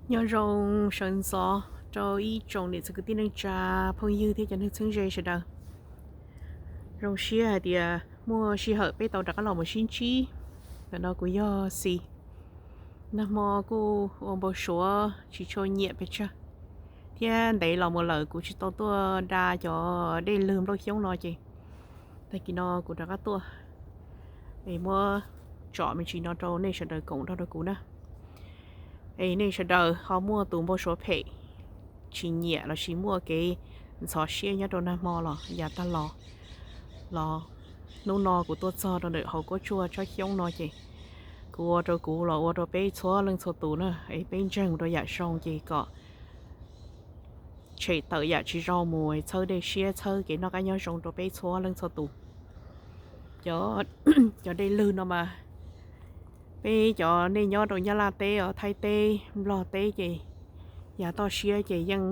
Nyob zoo sawv ntxov rau ib tsoom niam txiv kwv tij neej tsa, phooj ywg thiab cov neeg txheeb ze sawv daws. Zoo siab hais tias muaj sij hawm peb tau rov qab los mus sib ntsib. Ntawm no kuv yog Xis. Nag hmo kuj ua npau suav tsis tshua nyiam pes tsawg, thiab ntev los mus lawm kuv tsis tau tuaj da cov dej lwg nplooj xyoob no ces tag kis no kuv rov qab tuaj es muab tsom me ntsis no rau nej sawv daws koom nrog rau kuv na. Es nej sawv daws ho muaj tus npau suav phem tsis nyiam lossis muaj kev ntxhov siab nyob rau nag hmo los yav tag los, los hnub no kuv tuaj txog rau ntawm hauv kuab tshuaj tsob xyoob no ces kuv ua rau kuv los ua rau peb txhua leej txhua tus na, es peb ntseeg mus rau yam zoo ces kom tshem tawm yam tsis zoo mus, txhawb dej siab, txhawb kev noj qab nyob zoo rau peb txhua leej txhua tus. Cov dej lwg no mas peb cov nej nyob rau Nyab Laj teb os, Thaib teb, Nplog teb ces yav toj siab ces yeej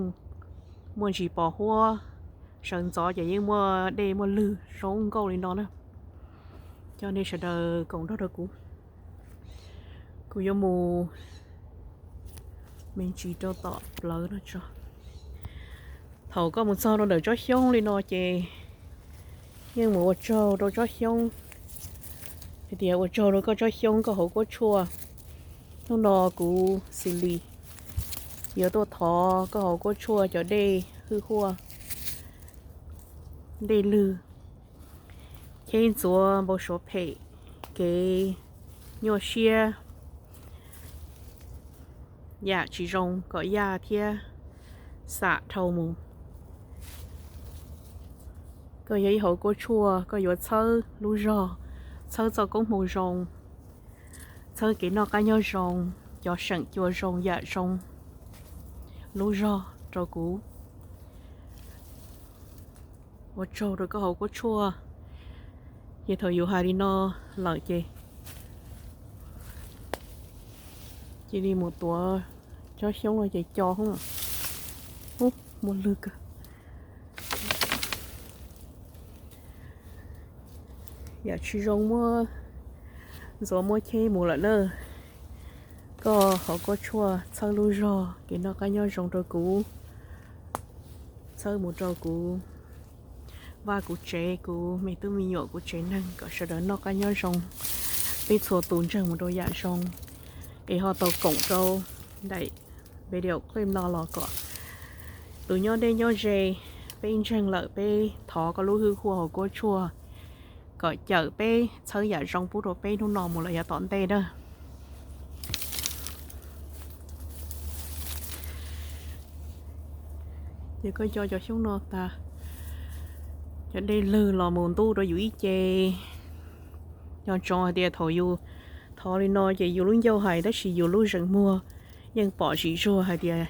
muaj ntsis pos huab, sawv ntxov ces yeej muaj dej muaj lwg zoo nkauj li no na. Coj nej sawv daws koom nrog rau kuv. Kuv yuav mus me ntsis rau tom plawv no tso. Thaum koj mus txog rau ntawm tsob xyoob li no ces yeej mus ua tsaug rau tsob xyoob, hais tias ua tsaug rau koj tsob xyoob koj hauv kuab tshuaj. Hnub no kuv Xis Lis yuav tuaj thov koj hauv kuab tshuaj cov dej hwj huaj, dej lwg, cheb ntxuav npau suav phem, kev nyuaj siab, yam tsis zoo kom yaj thiab xam dhau mus. Koj yog ib hauv kuab tshuaj, koj yuav txhawb lub zog, txhawb txoj koob hmoov zoo, txhawb kev noj qab nyob zoo, cov seem cua zoo yam zoo lub zog rau kuv. Ua tsaug rau koj hauv kuab tshuaj. Ces thaum yus hais li no lawm ces cia li mus tuav tsob xyoob no ces co hub, muaj lwg kawg. Yam tsis zoo muab ntxuav muab cheb mus lawm na. Koj hauv kuab tshuaj txhawb lub zog kev noj qab nyob zoo rau kuv, txhawb mus rau kuv vaj kuv tsev, kuv me tub me nyuam, kuv tsev neeg kom sawv daws noj qab nyob zoo, peb txhua tus ntseeg mus rau yam zoo. Es ho tau koom rau daim video clip no los kom tus nyob deb nyob ze, peb ntseeg lawm peb thov koj lub hwj huaj hauv kuab tshuaj kom cawm peb txhawb yam zoo pub rau peb hnub no mus lawm yav tom ntej na. Ces koj co cov xyoob no tas, cov dej lwg los mus ntub rau yus ib ce. Nco ntsoov hais tias thaum yus thov li no ces yus lub ncauj hais tab sis yus lub zeem muag yeej pom zim zuag hais tias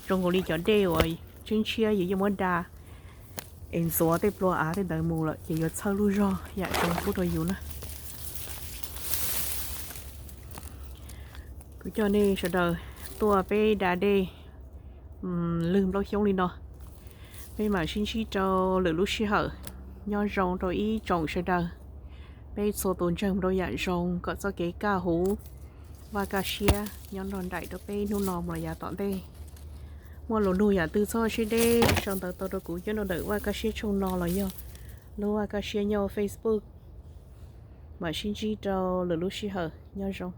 zoo nkaus li cov dej uas tshiab tshiab yus yeej muab da es ntxuav tej plua av tej ntawd mus lawm ces yuav txhawb lub zog yam zoo pub rau yus na. Kuv coj nej sawv daws tuaj peb da dej lwg nplooj xyoob li no. Peb mam sib ntsib rau lwm lub sij hawm. Nyob zoo rau ib tsoom sawv daws, peb txhua tus ntseeg mus rau yam zoo kom txoj kev kaj huv, vaj kaj siab nyob nrog nraim rau peb hnub no mus los yav tom ntej. Muaj lus nug yam twg txhob siab deb sau ntawv tau rau kuv nyob rau ntawm Vaj Kaj Siab tshooj no los yog lub Vaj Kaj Siab nyob Facebook. Mam sib ntsib rau lwm lub sij hawm. Nyob zoo.